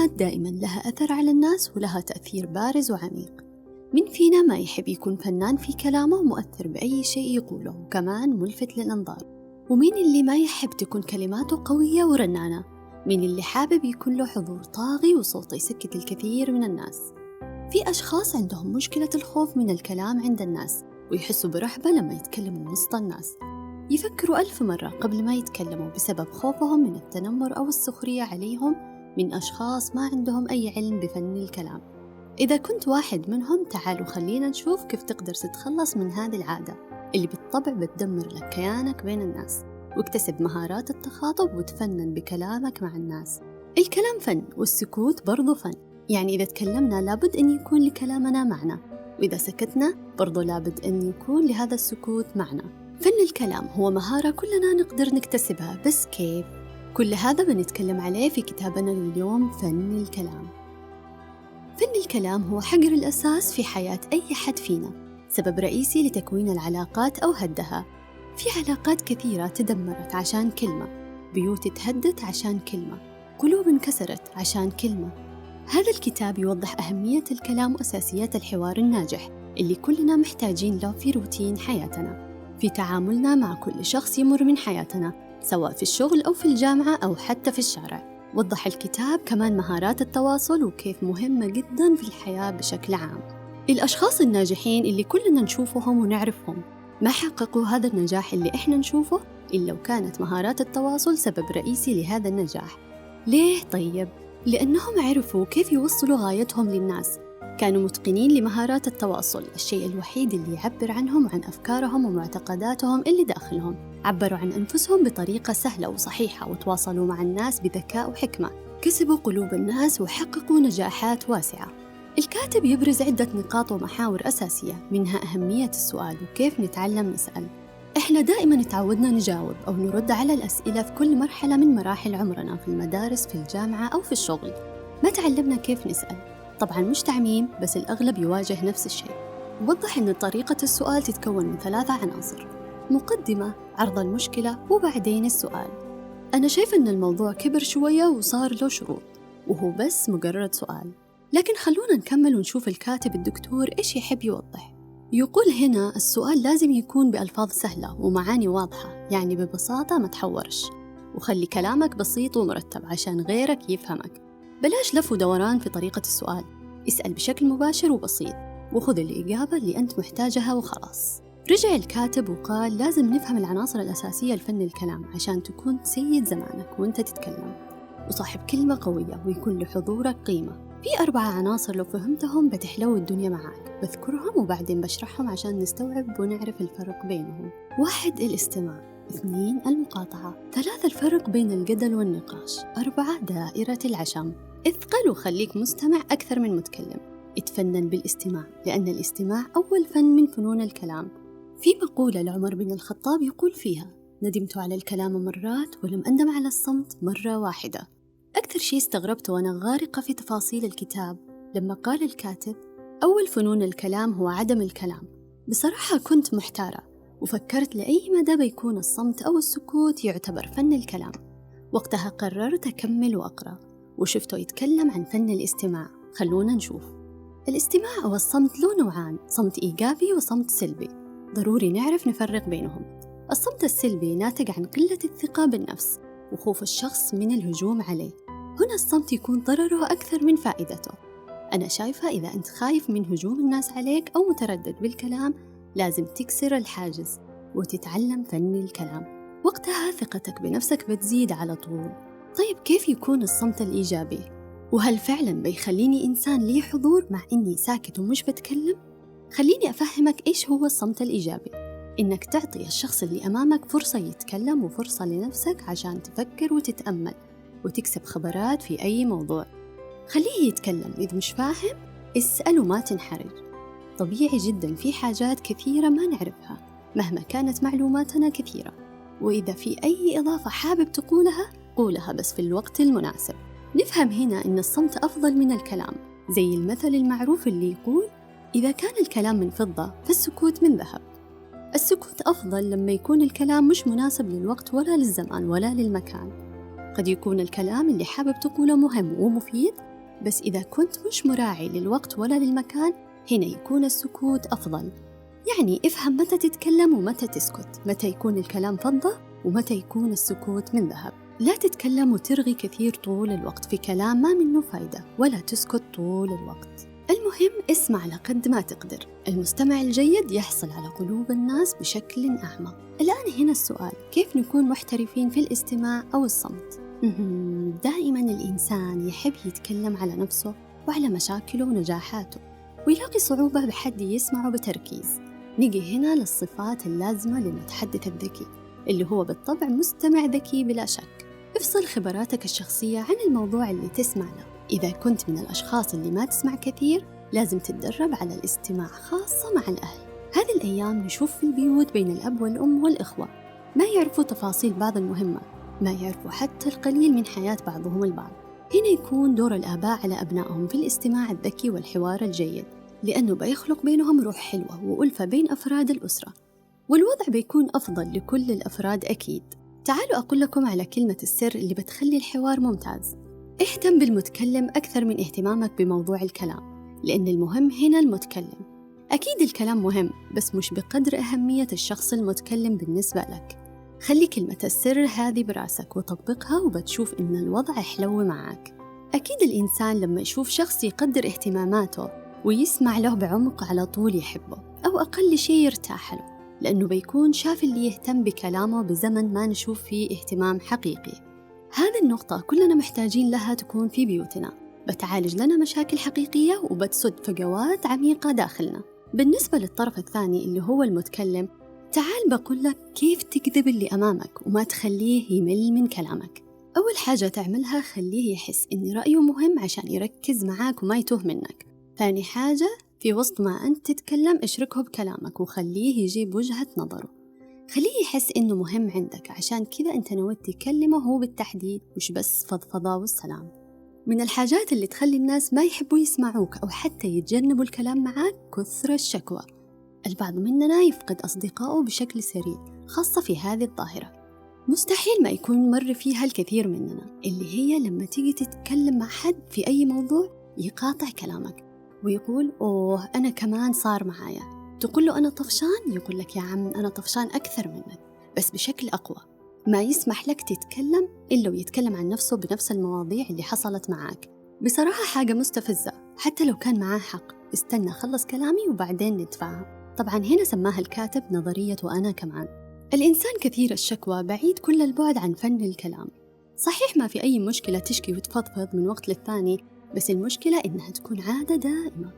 الكلمات دائما لها أثر على الناس ولها تأثير بارز وعميق. من فينا ما يحب يكون فنان في كلامه ومؤثر بأي شيء يقوله وكمان ملفت للأنظار؟ ومين اللي ما يحب تكون كلماته قوية ورنانة؟ مين اللي حابب يكون له حضور طاغي وصوته يسكت الكثير من الناس؟ في أشخاص عندهم مشكلة الخوف من الكلام عند الناس ويحسوا برهبة لما يتكلموا وسط الناس، يفكروا 1000 مرة قبل ما يتكلموا بسبب خوفهم من التنمر أو السخرية عليهم من أشخاص ما عندهم أي علم بفن الكلام. إذا كنت واحد منهم تعالوا خلينا نشوف كيف تقدر تتخلص من هذه العادة اللي بالطبع بتدمر لك كيانك بين الناس، واكتسب مهارات التخاطب وتفنن بكلامك مع الناس. الكلام فن والسكوت برضو فن، يعني إذا تكلمنا لابد أن يكون لكلامنا معنى، وإذا سكتنا برضو لابد أن يكون لهذا السكوت معنى. فن الكلام هو مهارة كلنا نقدر نكتسبها، بس كيف؟ كل هذا بنتكلم عليه في كتابنا لليوم فن الكلام. فن الكلام هو حجر الأساس في حياة أي حد فينا، سبب رئيسي لتكوين العلاقات أو هدها. في علاقات كثيرة تدمرت عشان كلمة، بيوت تهدت عشان كلمة، قلوب انكسرت عشان كلمة. هذا الكتاب يوضح أهمية الكلام وأساسيات الحوار الناجح اللي كلنا محتاجين له في روتين حياتنا، في تعاملنا مع كل شخص يمر من حياتنا، سواء في الشغل أو في الجامعة أو حتى في الشارع. وضح الكتاب كمان مهارات التواصل وكيف مهمة جداً في الحياة بشكل عام. الأشخاص الناجحين اللي كلنا نشوفهم ونعرفهم ما حققوا هذا النجاح اللي إحنا نشوفه إلا وكانت مهارات التواصل سبب رئيسي لهذا النجاح. ليه طيب؟ لأنهم عرفوا كيف يوصلوا غايتهم للناس، كانوا متقنين لمهارات التواصل، الشيء الوحيد اللي يعبر عنهم وعن أفكارهم ومعتقداتهم اللي داخلهم. عبروا عن أنفسهم بطريقة سهلة وصحيحة وتواصلوا مع الناس بذكاء وحكمة، كسبوا قلوب الناس وحققوا نجاحات واسعة. الكاتب يبرز عدة نقاط ومحاور أساسية، منها أهمية السؤال وكيف نتعلم نسأل. إحنا دائماً تعودنا نجاوب أو نرد على الأسئلة في كل مرحلة من مراحل عمرنا، في المدارس، في الجامعة أو في الشغل. ما تعلمنا كيف نسأل. طبعاً مش تعميم، بس الأغلب يواجه نفس الشيء. وضح أن طريقة السؤال تتكون من 3 عناصر: مقدمة، عرض المشكلة، وبعدين السؤال. أنا شايفة أن الموضوع كبر شوية وصار له شروط، وهو بس مجرد سؤال. لكن خلونا نكمل ونشوف الكاتب الدكتور إيش يحب يوضح. يقول هنا السؤال لازم يكون بألفاظ سهلة ومعاني واضحة، يعني ببساطة ما تحورش، وخلي كلامك بسيط ومرتب عشان غيرك يفهمك. بلاش لف ودوران في طريقة السؤال، اسأل بشكل مباشر وبسيط وخذ الإجابة اللي أنت محتاجها وخلاص. رجع الكاتب وقال لازم نفهم العناصر الأساسية لفن الكلام عشان تكون سيد زمانك وانت تتكلم، وصاحب كلمة قوية ويكون لحضورك قيمة. في 4 عناصر لو فهمتهم بتحلو الدنيا معاك، بذكرهم وبعدين بشرحهم عشان نستوعب ونعرف الفرق بينهم. 1. الاستماع، 2. المقاطعة، 3. الفرق بين الجدل والنقاش، 4. دائرة العشم. اثقل وخليك مستمع أكثر من متكلم. اتفنن بالاستماع، لأن الاستماع أول فن من فنون الكلام. في مقولة لعمر بن الخطاب يقول فيها: ندمت على الكلام مرات ولم أندم على الصمت مرة واحدة. أكثر شيء استغربته وأنا غارقة في تفاصيل الكتاب لما قال الكاتب أول فنون الكلام هو عدم الكلام. بصراحة كنت محتارة وفكرت لأي مدى بيكون الصمت أو السكوت يعتبر فن الكلام. وقتها قررت أكمل وأقرأ، وشفته يتكلم عن فن الاستماع. خلونا نشوف. الاستماع أو الصمت له نوعان، صمت إيجابي وصمت سلبي. ضروري نعرف نفرق بينهم. الصمت السلبي ناتج عن قلة الثقة بالنفس وخوف الشخص من الهجوم عليه. هنا الصمت يكون ضرره أكثر من فائدته. أنا شايفة إذا أنت خايف من هجوم الناس عليك أو متردد بالكلام لازم تكسر الحاجز وتتعلم فن الكلام، وقتها ثقتك بنفسك بتزيد على طول. طيب كيف يكون الصمت الإيجابي؟ وهل فعلاً بيخليني إنسان لي حضور مع إني ساكت ومش بتكلم؟ خليني أفهمك إيش هو الصمت الإيجابي. إنك تعطي الشخص اللي أمامك فرصة يتكلم وفرصة لنفسك عشان تفكر وتتأمل وتكسب خبرات في أي موضوع. خليه يتكلم، إذا مش فاهم اسأل وما تنحرج. طبيعي جداً في حاجات كثيرة ما نعرفها مهما كانت معلوماتنا كثيرة، وإذا في أي إضافة حابب تقولها قولها بس في الوقت المناسب. نفهم هنا إن الصمت أفضل من الكلام، زي المثل المعروف اللي يقول إذا كان الكلام من فضة فالسكوت من ذهب. السكوت أفضل لما يكون الكلام مش مناسب للوقت ولا للزمان ولا للمكان. قد يكون الكلام اللي حابب تقوله مهم ومفيد، بس إذا كنت مش مراعي للوقت ولا للمكان، هنا يكون السكوت أفضل. يعني افهم متى تتكلم ومتى تسكت، متى يكون الكلام فضة ومتى يكون السكوت من ذهب. لا تتكلم وترغي كثير طول الوقت في كلام ما منه فايدة، ولا تسكت طول الوقت. المهم اسمع على قد ما تقدر. المستمع الجيد يحصل على قلوب الناس بشكل أعمق. الآن هنا السؤال، كيف نكون محترفين في الاستماع أو الصمت؟ دائما الإنسان يحب يتكلم على نفسه وعلى مشاكله ونجاحاته، ويلاقي صعوبة بحد يسمعه بتركيز. نيجي هنا للصفات اللازمة للمتحدث الذكي، اللي هو بالطبع مستمع ذكي بلا شك. افصل خبراتك الشخصية عن الموضوع اللي تسمع له. إذا كنت من الأشخاص اللي ما تسمع كثير، لازم تتدرب على الاستماع، خاصة مع الأهل. هذه الأيام نشوف في البيوت بين الأب والأم والإخوة ما يعرفوا تفاصيل بعض المهمة، ما يعرفوا حتى القليل من حياة بعضهم البعض. هنا يكون دور الآباء على أبنائهم في الاستماع الذكي والحوار الجيد، لأنه بيخلق بينهم روح حلوة وألفة بين أفراد الأسرة، والوضع بيكون أفضل لكل الأفراد أكيد. تعالوا أقول لكم على كلمة السر اللي بتخلي الحوار ممتاز. اهتم بالمتكلم أكثر من اهتمامك بموضوع الكلام، لأن المهم هنا المتكلم. أكيد الكلام مهم، بس مش بقدر أهمية الشخص المتكلم بالنسبة لك. خلي كلمة السر هذه براسك وطبقها، وبتشوف إن الوضع حلو معك. أكيد الإنسان لما يشوف شخص يقدر اهتماماته ويسمع له بعمق على طول يحبه، أو أقل شيء يرتاح له، لأنه بيكون شاف اللي يهتم بكلامه بزمن ما نشوف فيه اهتمام حقيقي. هذه النقطة كلنا محتاجين لها تكون في بيوتنا، بتعالج لنا مشاكل حقيقية وبتسد فجوات عميقة داخلنا. بالنسبة للطرف الثاني اللي هو المتكلم، تعال بقول لك كيف تكذب اللي أمامك وما تخليه يمل من كلامك. أول حاجة تعملها، خليه يحس إن رأيه مهم عشان يركز معاك وما يتوه منك. ثاني حاجة، في وسط ما أنت تتكلم اشركه بكلامك وخليه يجيب وجهة نظره. خليه يحس إنه مهم عندك، عشان كذا أنت نويت تكلمه هو بالتحديد، مش بس فضفضة والسلام. من الحاجات اللي تخلي الناس ما يحبوا يسمعوك أو حتى يتجنبوا الكلام معاك كثر الشكوى. البعض مننا يفقد أصدقائه بشكل سريع، خاصة في هذه الظاهرة. مستحيل ما يكون مر فيها الكثير مننا، اللي هي لما تيجي تتكلم مع حد في أي موضوع يقاطع كلامك ويقول أوه أنا كمان صار معايا. تقول له أنا طفشان، يقول لك يا عم أنا طفشان أكثر منك، بس بشكل أقوى. ما يسمح لك تتكلم إلا ويتكلم عن نفسه بنفس المواضيع اللي حصلت معاك. بصراحة حاجة مستفزة، حتى لو كان معاه حق. استنى خلص كلامي وبعدين نتفاهم. طبعا هنا سماها الكاتب نظرية وأنا كمان. الإنسان كثير الشكوى بعيد كل البعد عن فن الكلام. صحيح ما في أي مشكلة تشكي وتفضفض من وقت للثاني، بس المشكلة إنها تكون عادة دائمة.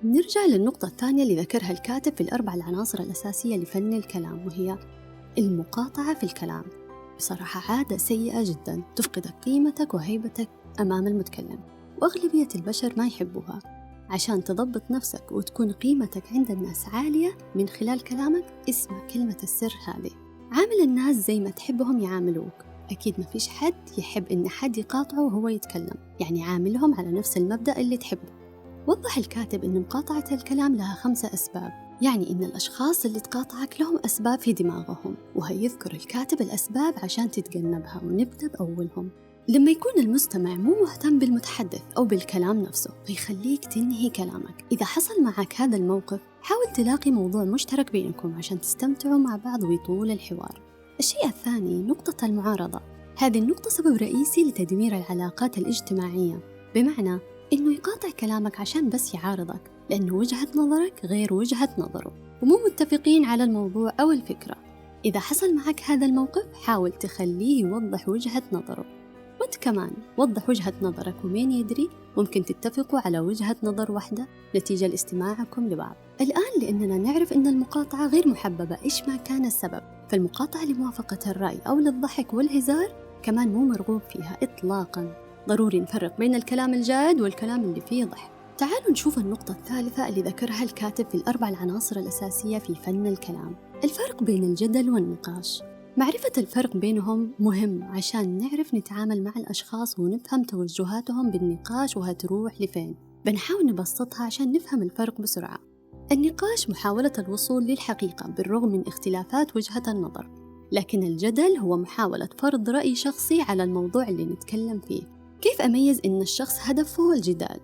نرجع للنقطة الثانية اللي ذكرها الكاتب في الأربع العناصر الأساسية لفن الكلام، وهي المقاطعة في الكلام. بصراحة عادة سيئة جدا تفقدك قيمتك وهيبتك أمام المتكلم، وأغلبية البشر ما يحبوها. عشان تضبط نفسك وتكون قيمتك عند الناس عالية من خلال كلامك، اسمع كلمة السر هذه. عامل الناس زي ما تحبهم يعاملوك. أكيد ما فيش حد يحب إن حد يقاطعه وهو يتكلم، يعني عاملهم على نفس المبدأ اللي تحبه. وضح الكاتب إن مقاطعة الكلام لها 5 أسباب، يعني إن الأشخاص اللي تقاطعك لهم أسباب في دماغهم، وهيذكر الكاتب الأسباب عشان تتجنبها. ونبدأ بأولهم. لما يكون المستمع مو مهتم بالمتحدث أو بالكلام نفسه، فيخليك تنهي كلامك. إذا حصل معك هذا الموقف، حاول تلاقي موضوع مشترك بينكم عشان تستمتعوا مع بعض ويطول الحوار. الشيء الثاني، نقطة المعارضة. هذه النقطة سبب رئيسي لتدمير العلاقات الاجتماعية، بمعنى إنه يقاطع كلامك عشان بس يعارضك، لأنه وجهة نظرك غير وجهة نظره ومو متفقين على الموضوع أو الفكرة. إذا حصل معك هذا الموقف، حاول تخليه يوضح وجهة نظره، وانت كمان وضح وجهة نظرك، ومين يدري ممكن تتفقوا على وجهة نظر واحدة نتيجة لاستماعكم لبعض. الآن لأننا نعرف أن المقاطعة غير محببة إيش ما كان السبب، فالمقاطعة لموافقة الرأي أو للضحك والهزار كمان مو مرغوب فيها إطلاقاً. ضروري نفرق بين الكلام الجاد والكلام اللي فيه ضحك. تعالوا نشوف النقطة الثالثة اللي ذكرها الكاتب في الأربع العناصر الأساسية في فن الكلام، الفرق بين الجدل والنقاش. معرفة الفرق بينهم مهم عشان نعرف نتعامل مع الأشخاص ونفهم توجهاتهم بالنقاش وهتروح لفين. بنحاول نبسطها عشان نفهم الفرق بسرعة. النقاش محاولة الوصول للحقيقة بالرغم من اختلافات وجهة النظر، لكن الجدل هو محاولة فرض رأي شخصي على الموضوع اللي نتكلم فيه. كيف أميز إن الشخص هدفه الجدال؟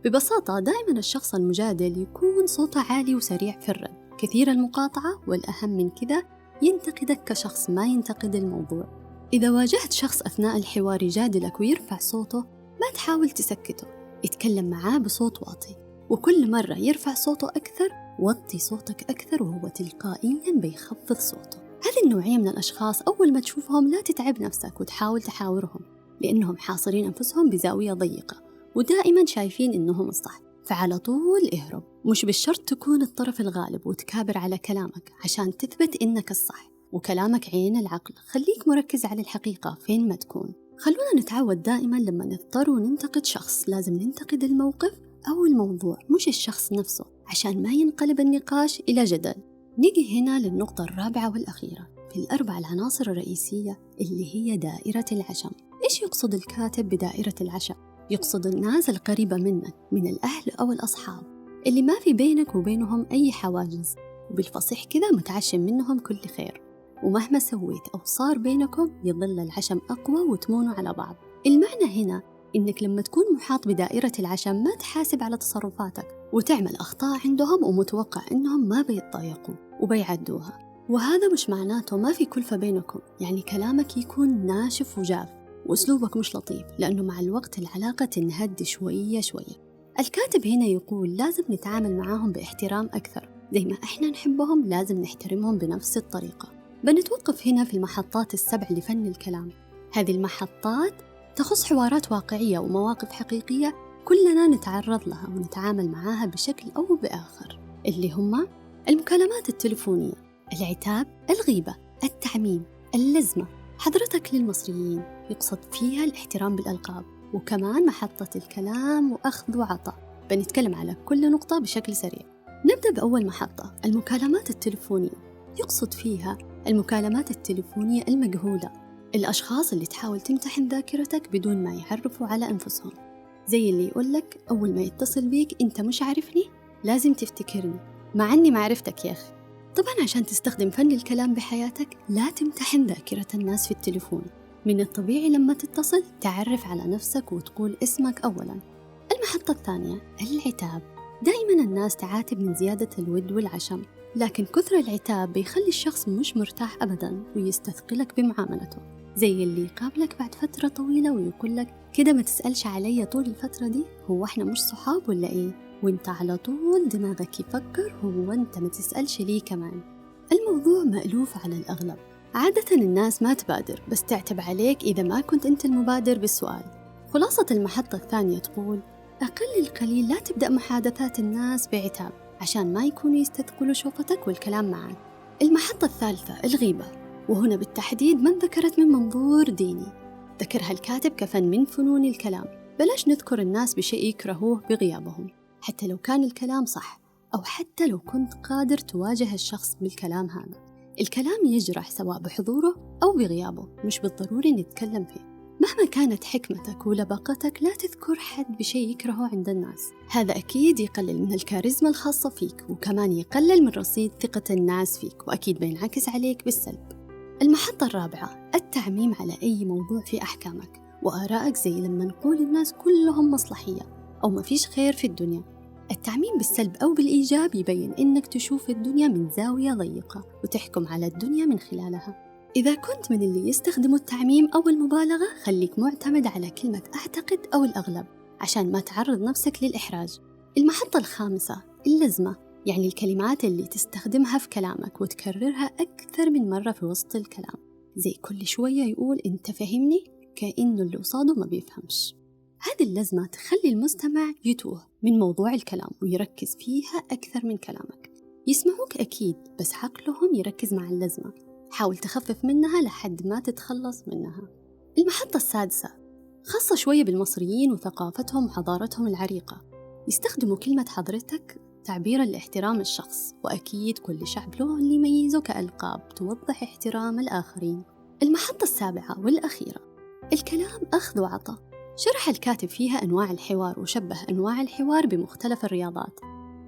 ببساطة دائما الشخص المجادل يكون صوته عالي وسريع في الرد، كثير المقاطعة، والأهم من كذا ينتقدك كشخص ما ينتقد الموضوع. إذا واجهت شخص أثناء الحوار يجادلك ويرفع صوته، ما تحاول تسكته، اتكلم معاه بصوت واطي، وكل مرة يرفع صوته أكثر وطي صوتك أكثر، وهو تلقائيا بيخفض صوته. هذه النوعية من الأشخاص أول ما تشوفهم لا تتعب نفسك وتحاول تحاورهم، لأنهم حاصرين أنفسهم بزاوية ضيقة ودائما شايفين إنهم الصح، فعلى طول اهرب. مش بالشرط تكون الطرف الغالب وتكابر على كلامك عشان تثبت إنك الصح وكلامك عين العقل. خليك مركز على الحقيقة فين ما تكون. خلونا نتعود دائما لما نضطر وننتقد شخص لازم ننتقد الموقف أو الموضوع مش الشخص نفسه، عشان ما ينقلب النقاش إلى جدل. نيجي هنا للنقطة الرابعة والأخيرة في الأربع العناصر الرئيسية اللي هي دائرة العشم. إيش يقصد الكاتب بدائرة العشم؟ يقصد الناس القريبة منك من الأهل أو الأصحاب اللي ما في بينك وبينهم أي حواجز، وبالفصيح كذا متعشم منهم كل خير، ومهما سويت أو صار بينكم يظل العشم أقوى وتمونوا على بعض. المعنى هنا إنك لما تكون محاط بدائرة العشم ما تحاسب على تصرفاتك وتعمل أخطاء عندهم ومتوقع إنهم ما بيتضايقوا وبيعدوها، وهذا مش معناته ما في كلفة بينكم، يعني كلامك يكون ناشف وجاف وأسلوبك مش لطيف، لأنه مع الوقت العلاقة تنهد شوية شوية. الكاتب هنا يقول لازم نتعامل معاهم باحترام أكثر، زي ما إحنا نحبهم لازم نحترمهم بنفس الطريقة. بنتوقف هنا في المحطات السبع لفن الكلام. هذه المحطات تخص حوارات واقعية ومواقف حقيقية كلنا نتعرض لها ونتعامل معاها بشكل أو بآخر، اللي هما المكالمات التلفونية، العتاب، الغيبة، التعميم، اللزمة، حضرتك للمصريين يقصد فيها الاحترام بالألقاب، وكمان محطة الكلام وأخذ وعطاء. بنتكلم على كل نقطة بشكل سريع. نبدأ بأول محطة، المكالمات التلفونية. يقصد فيها المكالمات التلفونية المجهولة، الأشخاص اللي تحاول تمتحن ذاكرتك بدون ما يعرفوا على أنفسهم، زي اللي يقولك أول ما يتصل بيك أنت مش عارفني لازم تفتكرني مع أني معرفتك يا أخي. طبعا عشان تستخدم فن الكلام بحياتك لا تمتحن ذاكرة الناس في التليفون. من الطبيعي لما تتصل تعرف على نفسك وتقول اسمك أولا. المحطة الثانية، العتاب. دائما الناس تعاتب من زيادة الود والعشم، لكن كثر العتاب بيخلي الشخص مش مرتاح أبدا ويستثقلك بمعاملته، زي اللي يقابلك بعد فترة طويلة ويقولك كده ما تسألش علي طول الفترة دي، هو احنا مش صحاب ولا ايه؟ وانت على طول دماغك يفكر هو انت ما تسألش ليه كمان. الموضوع مألوف على الأغلب، عادة الناس ما تبادر بس تعتب عليك إذا ما كنت أنت المبادر بالسؤال. خلاصة المحطة الثانية تقول أقل القليل لا تبدأ محادثات الناس بعتاب عشان ما يكونوا يستثقلوا شوفتك والكلام معك. المحطة الثالثة، الغيبة، وهنا بالتحديد من ذكرت من منظور ديني، ذكرها الكاتب كفن من فنون الكلام. بلاش نذكر الناس بشيء يكرهوه بغيابهم حتى لو كان الكلام صح، أو حتى لو كنت قادر تواجه الشخص بالكلام هذا. الكلام يجرح سواء بحضوره أو بغيابه، مش بالضروري نتكلم فيه. مهما كانت حكمتك ولباقتك لا تذكر حد بشيء يكرهه عند الناس، هذا أكيد يقلل من الكاريزما الخاصة فيك، وكمان يقلل من رصيد ثقة الناس فيك، وأكيد بينعكس عليك بالسلب. المحطة الرابعة، التعميم على أي موضوع في أحكامك وآرائك، زي لما نقول الناس كلهم مصلحية أو ما فيش خير في الدنيا. التعميم بالسلب أو بالإيجاب يبين إنك تشوف الدنيا من زاوية ضيقة وتحكم على الدنيا من خلالها. إذا كنت من اللي يستخدموا التعميم أو المبالغة خليك معتمد على كلمة أعتقد أو الأغلب عشان ما تعرض نفسك للإحراج. المحطة الخامسة، اللزمة، يعني الكلمات اللي تستخدمها في كلامك وتكررها أكثر من مرة في وسط الكلام، زي كل شوية يقول أنت فهمني كأنه اللي قصاده ما بيفهمش. هذه اللزمة تخلي المستمع يتوه من موضوع الكلام ويركز فيها أكثر من كلامك. يسمعوك أكيد بس عقلهم يركز مع اللزمة، حاول تخفف منها لحد ما تتخلص منها. المحطة السادسة، خاصة شوية بالمصريين وثقافتهم وحضارتهم العريقة، يستخدموا كلمة حضرتك تعبيراً لاحترام الشخص، وأكيد كل شعب له اللي يميزه كألقاب توضح احترام الآخرين. المحطة السابعة والأخيرة، الكلام أخذ وعطاء. شرح الكاتب فيها أنواع الحوار وشبه أنواع الحوار بمختلف الرياضات.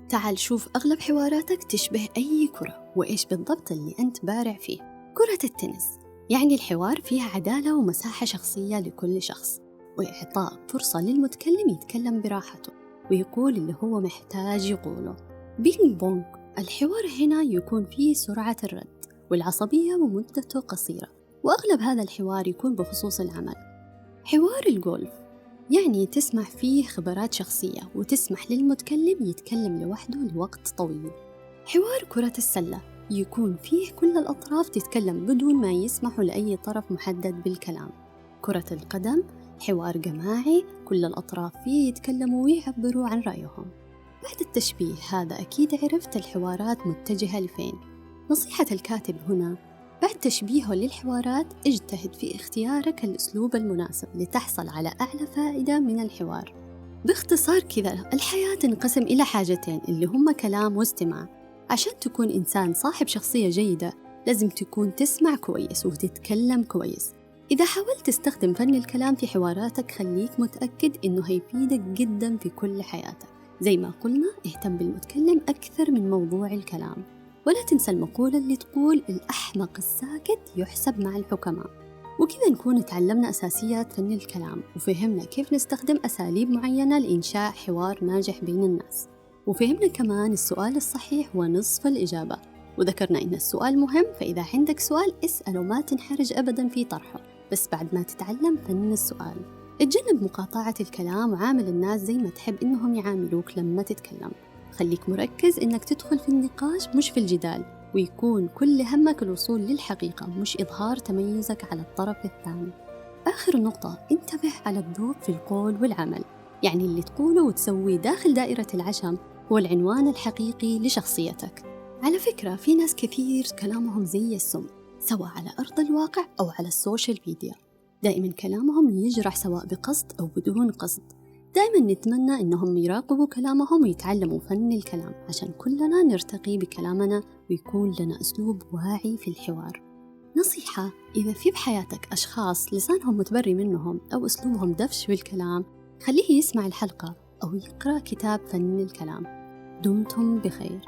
تعال شوف أغلب حواراتك تشبه أي كرة وإيش بالضبط اللي أنت بارع فيه. كرة التنس، يعني الحوار فيها عدالة ومساحة شخصية لكل شخص. وإعطاء فرصة للمتكلم يتكلم براحته ويقول اللي هو محتاج يقوله. بينج بونج، الحوار هنا يكون فيه سرعة الرد والعصبية ومدته قصيرة، وأغلب هذا الحوار يكون بخصوص العمل. حوار الجولف، يعني تسمع فيه خبرات شخصية وتسمح للمتكلم يتكلم لوحده لوقت طويل. حوار كرة السلة، يكون فيه كل الأطراف تتكلم بدون ما يسمحوا لأي طرف محدد بالكلام. كرة القدم، حوار جماعي كل الأطراف فيه يتكلموا ويعبروا عن رأيهم. بعد التشبيه هذا أكيد عرفت الحوارات متجهة لفين. نصيحة الكاتب هنا بعد تشبيهه للحوارات، اجتهد في اختيارك الأسلوب المناسب لتحصل على أعلى فائدة من الحوار. باختصار كذا الحياة تنقسم إلى حاجتين اللي هما كلام واستماع. عشان تكون إنسان صاحب شخصية جيدة لازم تكون تسمع كويس وتتكلم كويس. إذا حاولت تستخدم فن الكلام في حواراتك خليك متأكد إنه هيفيدك جدا في كل حياتك. زي ما قلنا اهتم بالمتكلم أكثر من موضوع الكلام، ولا تنسى المقولة اللي تقول الأحمق الساكت يحسب مع الحكماء. وكذا نكون تعلمنا أساسيات فن الكلام وفهمنا كيف نستخدم أساليب معينة لإنشاء حوار ناجح بين الناس، وفهمنا كمان السؤال الصحيح ونصف الإجابة، وذكرنا إن السؤال مهم، فإذا عندك سؤال اسأله ما تنحرج أبدا في طرحه، بس بعد ما تتعلم فن السؤال. اتجنب مقاطعة الكلام وعامل الناس زي ما تحب إنهم يعاملوك لما تتكلم. خليك مركز إنك تدخل في النقاش مش في الجدال، ويكون كل همك الوصول للحقيقة مش إظهار تميزك على الطرف الثاني. آخر نقطة، انتبه على الذوق في القول والعمل، يعني اللي تقوله وتسويه داخل دائرة العشم هو العنوان الحقيقي لشخصيتك. على فكرة في ناس كثير كلامهم زي السم، سواء على أرض الواقع أو على السوشيال ميديا، دائما كلامهم يجرح سواء بقصد أو بدون قصد. دائما نتمنى إنهم يراقبوا كلامهم ويتعلموا فن الكلام عشان كلنا نرتقي بكلامنا ويكون لنا أسلوب واعي في الحوار. نصيحة، إذا في بحياتك أشخاص لسانهم متبري منهم أو أسلوبهم دفش بالكلام، خليه يسمع الحلقة أو يقرأ كتاب فن الكلام. دمتم بخير.